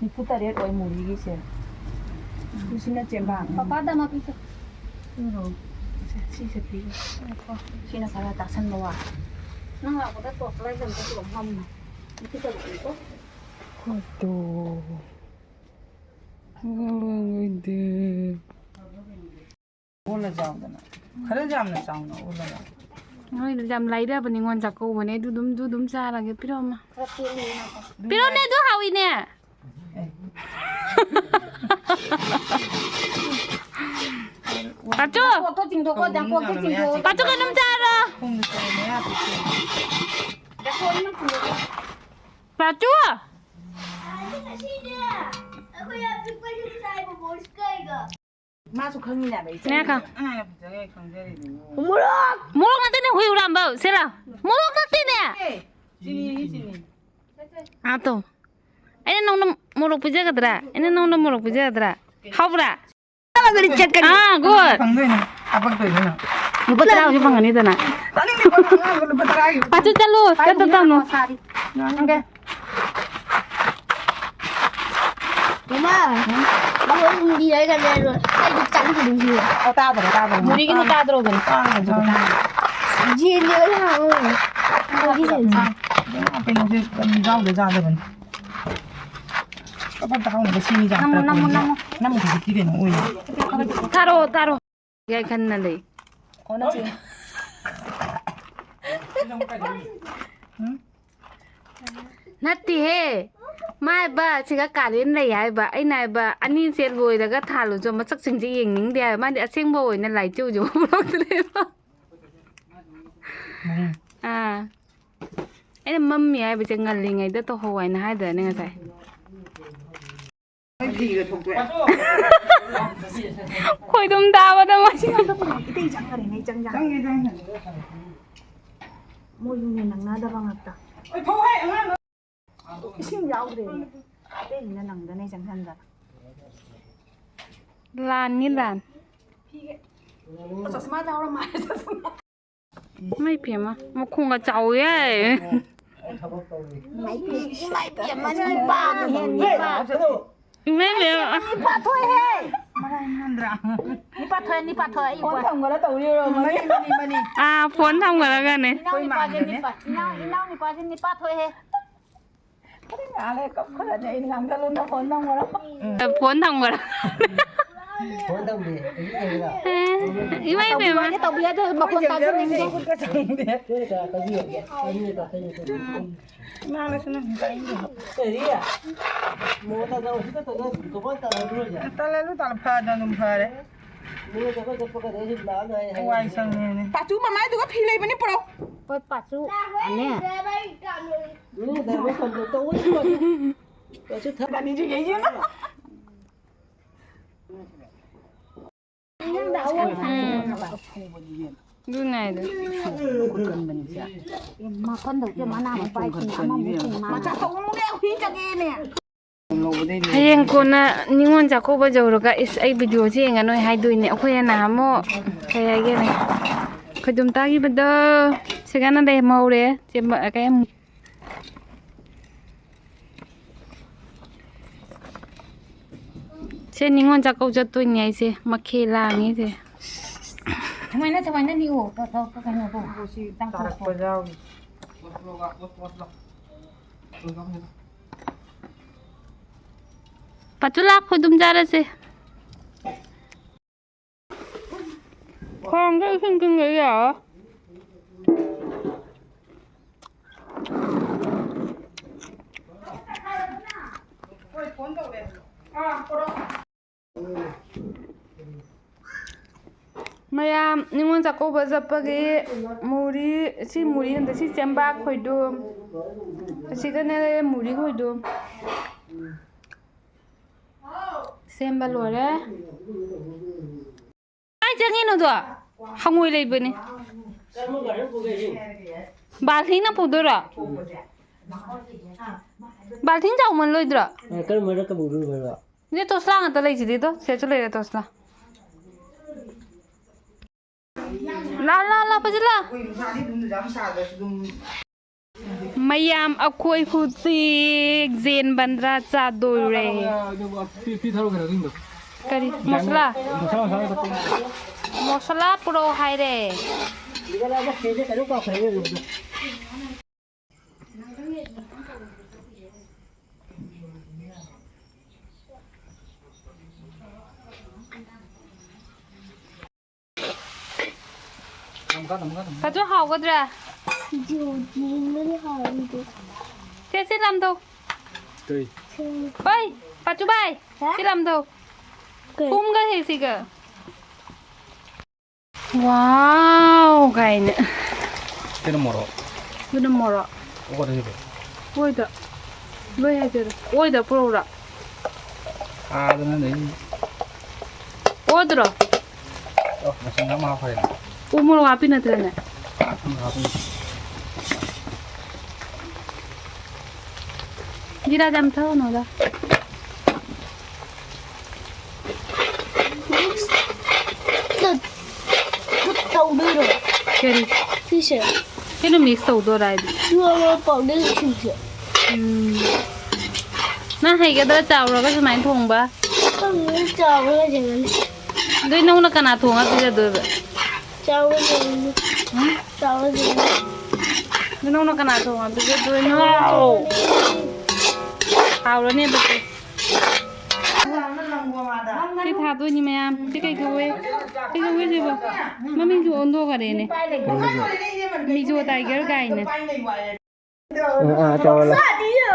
ꯅꯤꯐꯨ ꯇꯔꯦꯠ ꯑꯣꯏ ꯃꯨꯔꯤꯒꯤꯁꯦ꯫ ꯁꯤꯅ ꯆꯦꯕꯥꯡ꯫ ꯄꯄꯥꯗ ꯑꯃ ꯄꯤꯁꯦ꯫ ꯄꯤꯔꯣ꯫ ꯁꯦ, ꯁꯤꯁꯦ ꯄꯤꯔꯣ꯫ ꯁꯤꯅ ꯈꯔ ꯇꯥꯁꯟꯕ ꯋꯥ꯫ ꯅꯪ ꯂꯥꯛꯄꯗ ꯇꯣꯁ ꯂꯥꯏꯠ ꯑꯝꯇ ꯄꯨꯔꯛꯑꯝꯃꯣ꯫ ꯅꯤꯐꯨ ꯇꯔꯨꯛꯅꯤꯀꯣ꯫ ꯈꯣꯏꯗꯣ꯫ ꯑꯣꯜꯂ ꯆꯥꯎꯗꯅ꯫ ꯈꯔ ꯌꯥꯝꯅ ꯆꯥꯎꯅ ꯑꯣꯜꯂꯒ꯫ ꯅꯣꯏ ꯌꯥꯝ ꯂꯥꯏꯔꯕ ꯅꯤꯉꯣꯜ ꯆꯥꯛꯀꯧꯕꯅꯦ꯫ ꯑꯗꯨ ꯑꯗꯨꯝ, ꯑꯗꯨ ꯑꯗꯨꯝ ꯆꯥꯔꯒꯦ꯫ ꯄꯤꯔꯛꯑꯣꯃ꯫ ꯄꯤꯔꯛꯑꯣꯅꯦ, ꯑꯗꯨ ꯍꯥꯎꯏꯅꯦ꯫ ꯑꯦ꯫ ꯄꯥꯆꯨ! ꯀꯣꯛꯇꯣ ꯆꯤꯡꯊꯣꯛꯀꯣ, ꯖꯥꯡꯀꯣꯛꯁꯦ ꯆꯤꯡꯊꯣꯛꯑꯣ꯫ ꯄꯥꯆꯨ ꯀꯩꯅꯣꯝ ꯆꯥꯔꯣ꯫ ꯈꯣꯡꯗ ꯆꯣꯡꯉꯦ ꯌꯥꯗꯦ꯫ ꯖꯥꯡꯀꯣꯛ ꯑꯃ ꯆꯤꯡꯊꯣꯛꯑꯣ꯫ ꯄꯥꯆꯨ! ꯃꯥꯁꯨ ꯈꯪꯉꯤꯅꯦꯕ, ꯏꯆꯦ꯫ ꯉꯥꯏꯈꯣ꯫ ꯑꯉꯥꯡꯅ ꯐꯖꯅ ꯈꯪꯖꯔꯤꯗꯨꯕꯨ꯫ ꯃꯣꯔꯣꯛ! ꯃꯣꯔꯣꯛ ꯅꯠꯇꯦꯅꯦ, ꯍꯨꯏ ꯍꯨꯔꯥꯟꯕ꯫ ꯁꯦ ꯂꯥꯎ꯫ ꯃꯣꯔꯣꯛ ꯅꯠꯇꯦꯅꯦ! ꯑꯦ, ꯆꯤꯅꯤꯅꯤ, ꯆꯤꯅꯤ꯫ ꯑꯥ, ꯇꯣ꯫ ꯑꯩꯅ ꯅꯉꯣꯟꯗ ꯃꯣꯔꯣꯛ ꯄꯤꯖꯒꯗ꯭ꯔꯥ? ꯑꯩꯅ ꯅꯉꯣꯟꯗ ꯃꯣꯔꯣꯛ ꯄꯤꯖꯒꯗ꯭ꯔꯥ? ꯍꯥꯎꯕ꯭ꯔꯥ? ꯑꯥ, good. ꯐꯪꯗꯣꯏꯅꯦ, ꯍꯥꯄꯛꯇꯣꯏꯅꯦ ꯅꯪ꯫ ꯂꯨꯄꯥ ꯇꯔꯥ ꯍꯧꯖꯤꯛ ꯐꯪꯒꯅꯤꯗꯅ꯫ ꯇꯥꯅꯤꯡꯗꯦ, ꯂꯨꯄꯥ ꯇꯔꯥ, ꯂꯨꯄꯥ ꯇꯔꯥꯒꯤ꯫ ꯑꯥ, ꯆꯠ-, ꯆꯠꯂꯨ, ꯆꯠꯇ ꯇꯝꯃꯨ꯫ ꯉꯥꯡꯒꯦ꯫ ꯏꯃꯥ, ꯃꯣꯏ ꯍꯨꯝꯗꯤ ꯍꯥꯏꯔꯒꯅꯦ, ꯑꯩꯗꯤ ꯆꯪꯈꯤꯗꯣꯏꯁꯤ꯫ ꯑꯣ, ꯇꯥꯗꯔꯦ, ꯇꯥꯗꯔꯦ꯫ ꯃꯨꯔꯤꯒꯤꯅ ꯇꯥꯗ꯭ꯔꯣꯕꯅꯦ꯫ ꯇꯥꯗꯔꯦ, ꯇꯥꯗꯔꯦ꯫ ꯌꯦꯟꯅꯦꯕ ꯂꯥꯛꯑꯣ꯫ ꯀꯩꯅꯣꯁꯦ ꯌꯥꯎꯗ ꯆꯥꯗꯕꯅꯤ꯫ ꯀꯕꯛꯇ ꯍꯧꯅꯕ ꯁꯤꯅꯤ ꯆꯥ ꯅꯝꯃꯣ, ꯅꯝꯃꯣ, ꯅꯝꯃꯣ꯫ ꯅꯝꯃꯣ ꯍꯧꯖꯤꯛꯇꯤ ꯀꯩꯅꯣ ꯑꯣꯏꯌꯦ꯫ ꯊꯥꯔꯛꯑꯣ, ꯊꯥꯔꯛꯑꯣ꯫ ꯌꯥꯏ ꯈꯟꯅ ꯂꯩ꯫ ꯎꯝ? ꯅꯠꯇꯦꯍꯦ꯫ ꯃꯥ ꯍꯥꯏꯕ, ꯁꯤꯒ ꯀꯥꯂꯦꯟ ꯂꯩ ꯍꯥꯏꯕ꯫ ꯑꯩꯅ ꯍꯥꯏꯕ, ꯑꯅꯤꯁꯦ ꯂꯣꯏꯔꯒ ꯊꯥꯜꯂꯨꯆꯣ, ꯃꯁꯛꯁꯤꯡꯁꯦ ꯌꯦꯡꯅꯤꯡꯗꯦ ꯍꯥꯏꯕ꯫ ꯃꯥꯗꯤ ꯑꯁꯦꯡꯕ ꯑꯣꯏꯅ ꯂꯥꯏꯆꯨꯁꯦ ꯎꯔꯛꯇ꯭ꯔꯦꯕ꯫ ꯎꯝ꯫ ꯑꯥ꯫ ꯑꯩꯅ ꯃꯝꯃꯤ ꯍꯥꯏꯕꯁꯦ ꯉꯜꯂꯤꯉꯩꯗ ꯇꯧꯍꯧ ꯍꯥꯏꯅ ꯍꯥꯏꯗ꯭ꯔꯅꯦ ꯉꯁꯥꯏ? ꯈꯣꯏꯗꯨꯝ ꯇꯥꯕꯗ ꯃꯣꯏꯁꯤ꯫ ꯏꯇꯩ ꯆꯪꯈ꯭ꯔꯦꯅꯦ, ꯆꯪ, ꯆꯪ꯫ ꯆꯪꯉꯦ, ꯆꯪꯉꯦ꯫ ꯃꯣꯏ ꯌꯨꯝꯒ ꯅꯛꯅꯗꯕ ꯉꯥꯛꯇ꯫ ꯏꯁꯤꯡ ꯌꯥꯎꯗ꯭ꯔꯦꯅꯦ꯫ ꯑꯇꯩꯅꯤꯅ ꯅꯪꯗꯅꯦ ꯆꯪꯁꯟꯗꯅ꯫ ꯂꯥꯟꯅꯤ, ꯂꯥꯟ꯫ ꯐꯤꯒꯦ꯫ ꯆꯁꯃꯥ ꯌꯥꯎꯔ ꯃꯥꯜꯂꯦ, ꯆꯁꯃꯥ꯫ ꯏꯃꯥꯏ ꯄꯦꯝꯃ, ꯃꯈꯣꯡꯒ ꯆꯥꯎꯋꯦ꯫ ꯏꯃꯥꯏ ꯄꯦꯝꯃ, ꯅꯤꯄꯥꯅꯤ ꯍꯦ, ꯅꯤꯄꯥ꯫ ꯏꯃꯥꯏ ꯄꯦꯝꯃ꯫ ꯅꯤꯄꯥ ꯊꯣꯛꯑꯦꯍꯦ꯫ ꯅꯤꯄꯥ ꯊꯣꯛꯑꯦ, ꯅꯤꯄꯥ ꯊꯣꯛꯑꯦ, ꯑꯩ ꯐꯣꯟ ꯊꯝꯒꯔ ꯇꯧꯔꯤ ꯑꯣꯏꯔꯝꯒꯅꯤ꯫ ꯃꯅꯤ, ꯃꯅꯤ, ꯃꯅꯤ꯫ ꯑꯥ, ꯐꯣꯟ ꯊꯝꯒꯔꯒꯅꯦ꯫ ꯏꯅꯥꯎ ꯅꯤꯄꯥꯁꯦ ꯅꯤꯄꯥ, ꯏꯅꯥꯎ, ꯏꯅꯥꯎ ꯅꯤꯄꯥꯁꯦ ꯅꯤꯄꯥ ꯊꯣꯛꯑꯦꯍꯦ꯫ ꯑꯩ ꯉꯥꯡꯗ ꯂꯣꯟꯅ ꯐꯣꯟ ꯊꯝꯒꯔꯒꯅꯦ꯫ ꯑꯩꯅ ꯉꯥꯡꯗ ꯂꯣꯟꯅ ꯐꯣꯟ ꯊꯝꯒꯔ꯫ ꯐꯣꯟ ꯊꯝꯒꯔ꯫ ꯐꯣꯟ ꯊꯝꯒꯦ꯫ ꯏꯃꯥꯏ ꯄꯦꯝꯃ꯫ ꯇꯧꯕꯤꯌꯨ ꯍꯥꯏꯗꯦ, ꯇꯧꯕꯤꯌꯨ ꯍꯥꯏꯗꯦ, ꯃꯈꯣꯟ ꯇꯥꯖꯅꯤꯡꯗꯦ꯫ ꯈꯨꯠꯀ ꯆꯪꯗꯦ꯫ ꯏꯃꯥꯅꯁꯨ ꯅꯪ ꯇꯥꯅꯤꯡꯗꯦ꯫ ꯀꯔꯤ? ꯃꯣ ꯇꯥꯗ ꯍꯧꯖꯤꯛ ꯈꯛꯇꯗ ꯀꯃꯥꯏ ꯇꯧꯔꯗꯣꯏꯅꯣ? ꯇꯜꯂꯦ, ꯑꯗꯨ ꯇꯜꯂꯦ, ꯐꯗ ꯑꯗꯨꯝ ꯐꯔꯦ꯫ ꯋꯥꯏ ꯁꯪꯉꯦꯅꯦ꯫ ꯄꯥꯆꯨ ꯃꯃꯥꯏꯗꯨꯒ ꯐꯤ ꯂꯩꯕꯅꯤ ꯄꯨꯔꯛꯑꯣ꯫ ꯍꯣꯏ, ꯄꯥꯆꯨ꯫ ꯑꯅꯦ꯫ ꯄꯥꯆꯨ ꯊꯕꯛ ꯑꯅꯤꯁꯨ ꯌꯩꯁꯤꯟꯅ꯫ ꯎꯝ꯫ ꯑꯗꯨꯅꯦ ꯍꯥꯏꯗꯣ꯫ ꯃꯥꯄꯟꯗꯧꯁꯦ ꯃꯅꯥ ꯑꯃꯨꯛ ꯄꯥꯏꯁꯤꯅ ꯑꯃꯃꯨꯛ ꯆꯤꯡ ꯃꯥꯅ꯫ ꯃꯆꯥ ꯇꯧꯅꯨꯅꯦ, ꯍꯨꯏ ꯆꯪꯉꯦꯅꯦ꯫ ꯍꯌꯦꯡ ꯀꯣꯟꯅ ꯅꯤꯉꯣꯜ ꯆꯥꯛꯀꯧꯕ ꯌꯧꯔꯒ, "ꯏꯁ, ꯑꯩ ꯚꯤꯗꯤꯑꯣꯁꯦ ꯌꯦꯡꯉꯅꯣꯏ" ꯍꯥꯏꯗꯣꯏꯅꯦ꯫ ꯑꯩꯈꯣꯏꯅ ꯅꯍꯥꯟꯃꯨꯛ ꯀꯩ ꯍꯥꯏꯒꯦꯅꯦ, ꯈꯣꯏꯗꯨꯝ ꯇꯥꯈꯤꯕꯗꯣ ꯁꯤꯒꯅ ꯂꯩꯍꯧꯔꯦ꯫ ꯆꯦ-, ꯀꯩ ꯁꯦ ꯅꯤꯉꯣꯜ ꯆꯥꯛꯀꯧ ꯆꯠꯇꯣꯏꯅꯦ ꯑꯩꯁꯦ, ꯃꯈꯦ ꯂꯥꯡꯉꯤꯁꯦ꯫ ꯁꯨꯃꯥꯏꯅ, ꯁꯨꯃꯥꯏꯅ ꯅꯤꯛꯑꯣ꯫ ꯇꯣ, ꯇꯣ, ꯇꯣ, ꯀꯩꯅꯣꯗꯣ꯫ ꯁꯤ ꯇꯥꯔꯛꯄ ꯌꯥꯎꯔꯤ꯫ ꯄꯥꯆꯨ ꯂꯥꯛꯄ ꯑꯗꯨꯝ ꯆꯥꯔꯁꯦ꯫ ꯈꯣꯡꯗ ꯏꯁꯤꯡ ꯆꯤꯡꯗ꯭ꯔꯗꯤ ꯌꯥꯔꯣꯏ꯫ ꯃꯌꯥꯝ ꯅꯤꯉꯣꯜ ꯆꯥꯛꯀꯧꯕ ꯆꯠꯄꯒꯤ ꯃꯨꯔꯤ, ꯁꯤ ꯃꯨꯔꯤ ꯅꯠꯇꯦ, ꯁꯤ ꯆꯦꯝꯕꯥꯛ ꯈꯣꯏꯗꯨꯝ, ꯑꯁꯤꯒꯅꯦ ꯃꯨꯔꯤ ꯈꯣꯏꯗꯨꯝ꯫ ꯁꯦꯝꯕ ꯂꯣꯏꯔꯦ꯫ ꯀꯥꯏ ꯆꯪꯉꯤꯅꯣꯗꯣ? ꯍꯪꯉꯣꯏ ꯂꯩꯕꯅꯤ꯫ ꯕꯥꯜꯊꯤꯡꯅ ꯄꯨꯗꯣꯏꯔꯣ? ꯕꯥꯜꯊꯤꯡ ꯆꯥꯎꯃꯟꯂꯣꯏꯗ꯭ꯔꯣ? ꯑ, ꯀꯔꯝꯕꯅ ꯀꯕꯨꯗꯣꯏꯅꯣ? ꯅꯦ, ꯇꯣꯁꯂꯥ ꯉꯥꯛꯇ ꯂꯩꯁꯤꯗꯤ ꯗꯣ꯫ ꯁꯦꯁꯨ ꯂꯩꯔꯦ ꯇꯣꯁꯂꯥ꯫ ꯂꯥ, ꯂꯥ, ꯂꯥ, ꯄꯖꯤꯂꯥ꯫ ꯃꯌꯥꯝ, ꯑꯩꯈꯣꯏ ꯍꯧꯖꯤꯛ ꯖꯦꯟ ꯕꯟꯗ꯭ꯔꯥ ꯆꯥꯗꯣꯔꯦ꯫ ꯀꯔꯤ? ꯃꯁꯂꯥ? ꯃꯁꯂꯥ ꯄꯨꯔꯛꯑꯣ ꯍꯥꯏꯔꯦ꯫ ꯐꯖꯅ ꯍꯥꯎꯒꯗ꯭ꯔꯥ? ꯌꯣꯟꯕꯅ ꯍꯥꯎꯋꯤꯗꯣ꯫ ꯁꯦ, ꯁꯤ ꯂꯝꯗꯧ꯫ ꯀꯩ? ꯍꯣꯏ, ꯄꯥꯆꯨ ꯚꯥꯏ, ꯍꯥ? ꯁꯤ ꯂꯝꯗꯧ꯫ ꯀꯩ? ꯐꯨꯝꯒ ꯍꯦꯛ ꯁꯤꯒ꯫ ꯋꯥꯎ ꯀꯥꯏꯅ꯫ ꯁꯤꯅ ꯃꯣꯔꯣꯛ꯫ ꯑꯗꯨꯅ ꯃꯣꯔꯣꯛ꯫ ꯑꯣꯗ ꯁꯤꯕꯣ꯫ ꯑꯣꯏꯗ꯫ ꯂꯣꯏ ꯍꯥꯏꯖꯔꯣ꯫ ꯑꯣꯏꯗ ꯄꯨꯔꯛꯎꯔꯣ? ꯑꯥꯗꯅ ꯂꯩ꯫ ꯑꯣꯗ꯭ꯔꯣ? ꯑꯣ, ꯃꯁꯤꯡ ꯑꯃ ꯍꯥꯞꯈ꯭ꯔꯦꯅꯦ꯫ ꯎ ꯃꯣꯔꯣꯛ ꯍꯥꯞꯄꯤ ꯅꯠꯇ꯭ꯔꯅꯦ? ꯍꯥꯞꯄꯤ, ꯍꯥꯞꯄꯤ꯫ ꯖꯤꯔꯥ ꯌꯥꯝ ꯊꯛꯎꯅꯨꯗ꯫ ꯇꯧꯗꯣꯏꯔꯣ? ꯀꯔꯤ? ꯁꯤꯁꯦ? ꯀꯩꯅꯣ mix ꯇꯧꯗꯣꯔꯥ ꯍꯥꯏꯗꯤ? ꯂꯣꯏꯔꯦ, ꯄꯥꯎꯗꯔ ꯁꯤꯡꯁꯦ꯫ ꯎꯝ꯫ ꯅꯪ ꯍꯩꯒꯗ꯭ꯔꯥ ꯆꯥꯎꯔꯒ ꯁꯨꯃꯥꯏꯅ ꯊꯣꯡꯕ? ꯈꯪꯗꯦ, ꯆꯥꯎꯔꯒ ꯌꯦꯡꯉꯅꯤ꯫ ꯑꯗꯨ ꯅꯪꯅ ꯀꯅꯥ ꯊꯣꯡꯉ ꯄꯤꯖꯗꯣꯏꯕ? ꯆꯥꯎꯔꯒ ꯌꯦꯡꯉꯅꯤ꯫ ꯎꯝ? ꯆꯥꯎꯔꯒ ꯌꯦꯡꯉꯅꯤ꯫ ꯑꯗꯨ ꯅꯪꯅ ꯀꯅꯥ ꯊꯣꯡꯉ ꯄꯤꯖꯗꯣꯏꯅꯣ? ꯍꯥꯎꯔꯅꯦꯕ ꯁꯦ꯫ ꯁꯤ ꯊꯥꯗꯣꯏꯅꯤ ꯃꯌꯥꯝ꯫ ꯁꯤ ꯀꯩ ꯀꯧꯋꯦ? ꯀꯩ ꯀꯧꯋꯦ ꯁꯤꯕꯣ? ꯃꯃꯤꯡꯁꯨ ꯑꯣꯟꯊꯣꯛꯈꯔꯦꯅꯦ꯫ ꯃꯤꯖꯣ tiger ꯀꯥꯏꯅ꯫ ꯑꯥ, ꯑꯥ, ꯆꯥꯎꯍꯜꯂꯣ꯫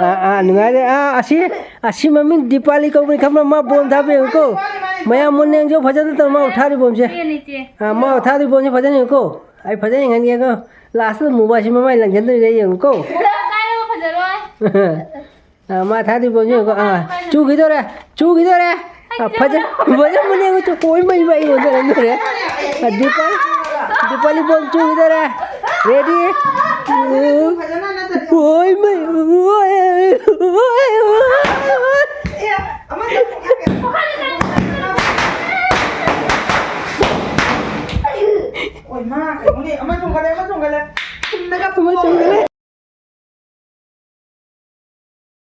ꯑꯥ, ꯑꯥ, ꯅꯨꯡꯉꯥꯏꯔꯦ꯫ ꯑꯥ, ꯑꯁꯤ, ꯑꯁꯤ ꯃꯃꯤꯡ ꯗꯤꯄꯥꯂꯤ ꯀꯧꯕꯅꯤ ꯈꯪꯕ꯭ꯔꯥ? ꯃꯥ ꯕꯣꯝ ꯊꯥꯕ ꯌꯦꯡꯉꯨꯀꯣ꯫ ꯃꯌꯥꯝ ꯃꯨꯟꯅ ꯌꯦꯡꯖꯧ ꯐꯖꯅ ꯇꯧ꯫ ꯃꯥ ꯊꯥꯔꯤ ꯕꯣꯝꯁꯦ꯫ ꯄꯦꯟꯂꯦ ꯏꯆꯦ꯫ ꯑꯥ, ꯃꯥ ꯊꯥꯔꯤ ꯕꯣꯝꯁꯦ ꯐꯖꯅ ꯌꯦꯡꯉꯨꯀꯣ꯫ ꯑꯩ ꯐꯖꯅ ꯌꯦꯡꯍꯟꯒꯦꯀꯣ꯫ Last ꯃꯨꯕ ꯑꯁꯤ ꯃꯃꯥꯏ ꯂꯪꯁꯤꯟꯗꯣꯏꯁꯦ ꯌꯦꯡꯉꯨꯀꯣ꯫ ꯀꯥꯏꯗꯅꯣ ꯐꯖꯔꯣꯏ꯫ ꯑꯥ, ꯃꯥ ꯊꯥꯗꯣꯏ ꯄꯣꯠꯁꯤ ꯌꯦꯡꯉꯨꯀꯣ꯫ ꯑꯥ, ꯆꯨꯈꯤꯗꯧꯔꯦ, ꯆꯨꯈꯤꯗꯧꯔꯦ꯫ ꯑꯥ, ꯐꯖ-, ꯐꯖ ꯃꯨꯟꯅ ꯌꯦꯡꯉꯨ, ꯆꯨ-, ꯑꯣꯏ ꯃꯩ, ꯃꯩ ꯑꯣꯟꯊꯣꯔꯛꯑꯦ꯫ ꯑꯥ, ꯗꯤꯄꯥ-, ꯗꯤꯄꯥꯂꯤ ꯕꯣꯝ ꯆꯨꯈꯤꯗꯧꯔꯦ꯫ Ready? ꯑꯣꯏ ꯃꯩ, ꯑꯣꯏ, ꯑꯣꯏ, ꯑꯣꯏ꯫ ꯑꯣꯏ ꯃꯥ, ꯀꯩꯅꯣꯅꯦ, ꯑꯃ ꯆꯣꯡꯈꯠꯂꯦ, ꯑꯃ ꯆꯣꯡꯈꯠꯂꯦ꯫ ꯊꯨꯝꯗꯒ ꯑꯃ ꯆꯣꯡꯈꯠꯂꯦ꯫